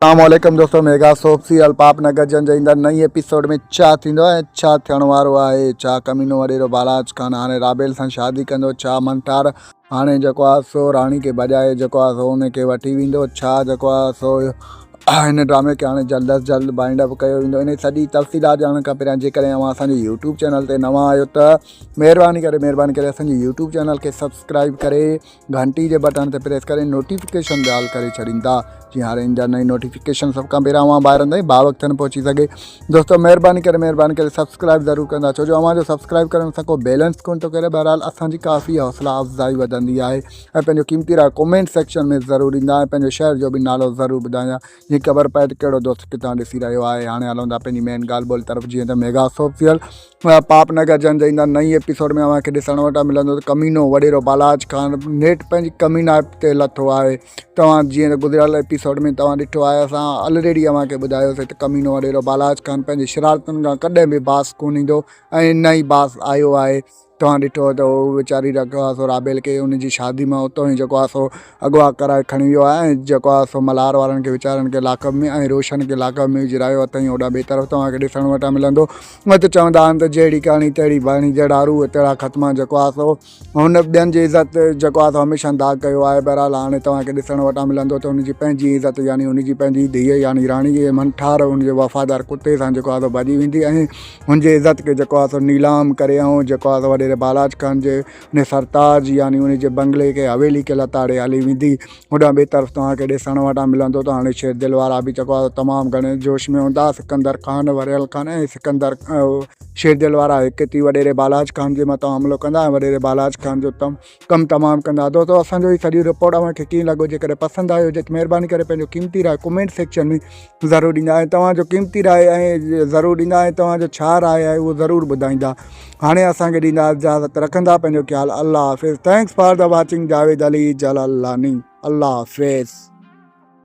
اسلام عليڪم دوستو ميگا سوپ سيريل پاپ نگر جن جي ايندڙ نئين ايپيسوڊ ۾ ڇا ٿيندو ۽ ڇا ٿيڻ وارو آهي ڇا ڪمينو وڏيرو بالاچ خان هاڻي رابيل سان شادي ڪندو ڇا منٺار هاڻي جيڪو آهي سو راڻي کي ڀڄائي جيڪو آهي سو ان کي وٺي ويندو ڇا جيڪو آهي سو هن ڊرامي کي هاڻي جلد از جلد بائنڊ اپ ڪيو ويندو ان سڄي تفصيلات ڄاڻڻ کان پهريان جيڪڏهن اوهان اسان جي يوٽيوب چينل تي نوان آهيو ته مهرباني ڪري مهرباني ڪري اسان جي يوٽيوب چينل کي سبسڪرائب ڪري گهنٽي جي بٽڻ تي پريس ڪري نوٽيفڪيشن به آل ڪري ڇڏيندا جيئن هاڻي ايندڙ نئين نوٽيفڪيشن سڀ کان پهريان اوهان ڀائرن تائين باوقت ٿين پهچي سگهي دوستو مهرباني ڪري مهرباني ڪري سبسڪرائب ضرور ڪندا ڇو جو اوهان جو سبسڪرائب ڪرڻ سان ڪو بيلنس ڪون ٿو ڪري بهرحال اسان جي ڪافي حوصلا افزائي وڌندي آهي ۽ پنهنجو قيمتي راء ڪمينٽ سيڪشن ۾ ضرور ڏيندا ۽ پنهنجو شهر جو به نالو ضرور ٻڌائيندا جيئن خبر پئي ته ڪهڙو دوست ڪٿان ڏسي رهيو آهي. هاڻي هلون ٿا پنهنجي مين ڳالهه ٻولهه طرف جيئن ته ميگا سوپ سيريل پاپ نگر جن جي ايندڙ نئين ايپيسوڊ ۾ اوهان کي ڏسڻ وٽان ملندو ته ڪمينو وڏيرو بالاچ خان نيٺ پنهنجي ڪمينائپ تي لٿو آهي توهان جيئن ته گذريل ايپيسوڊ ۾ توهان ڏٺو آهي اسان الريڊي اوهان کي ٻڌايوسي ته ڪمينو وڏيرو بالاچ خان پنهنجي شرارتن کان ڪڏهن به باس ڪونه ايندو ۽ نه ئي باس آيو آهي توهان ڏٺو ته هو ويچاري جيڪو آهي سو رابيل کي ان جي شادي مان اتو ئي جيڪو آهي سو اغوا ڪرائي کڻي ويو آهي ۽ جيڪو آهي سو ملهار وارن کي ويچارن کي لاڪ اپ ۾ ۽ روشن کي لاڪ اپ ۾ وجهرايو اٿئي هوڏانهن ٻئي طرف توهان کي ڏسڻ وٽان ملندو ته چوندا آهن ته جهڙي ڪهاڻي تهڙي بهاڻي جهڙا روح تهڙا ختما جيڪو آهي سو هن ٻين جي عزت جيڪو آهي سو هميشه داغ ڪيو آهي بهرحال هاڻي توهان کي ڏسڻ وٽان ملندو ته هن جي پنهنجي عزت يعني هن جي پنهنجي ڌيء يعني راڻي جي منٺار هن جي وفادار ڪتي سان جيڪو آهي سو ڀڄي ويندي ۽ هن جي عزت کي جيڪو آهي سو نيلام ڪري ۽ جيڪو آهي سو وڏيري بالاچ خان جي ان سرتاج يعني ان جي بنگلي کي حويلي کي لتاڙي هلي ويندي هوڏانهن ٻئي طرف توهان کي ڏسڻ وٽان ملندو ته هاڻي شير دل وارا به جيڪو آهي تمام گهڻي جوش ۾ هوندا سڪندر خان وريل خان ۽ سڪندر شير دل وارا هڪ ٿي وڏيري بالاچ خان جي مٿان حملو ڪندا ۽ وڏيري بالاچ خان جو تم ڪم تمام ڪندا دوستو اسان جو هي سڄي رپورٽ اوهان کي ڪيئن لڳو جيڪڏهن پسند آيو هجي ته مهرباني ڪري پنهنجو قيمتي راء ڪمينٽ سيڪشن ۾ ضرور ڏيندا ۽ توهان جو قيمتي راء ۽ ضرور ڏيندا ۽ توهان جو ڇا راء آهي اهو ضرور ٻڌائيندا هاڻي اسان کي ڏيندا اجازت رکندا پنهنجو خيال الله حافظ thanks for the watching Javed Ali Jalalani Allah Hafiz.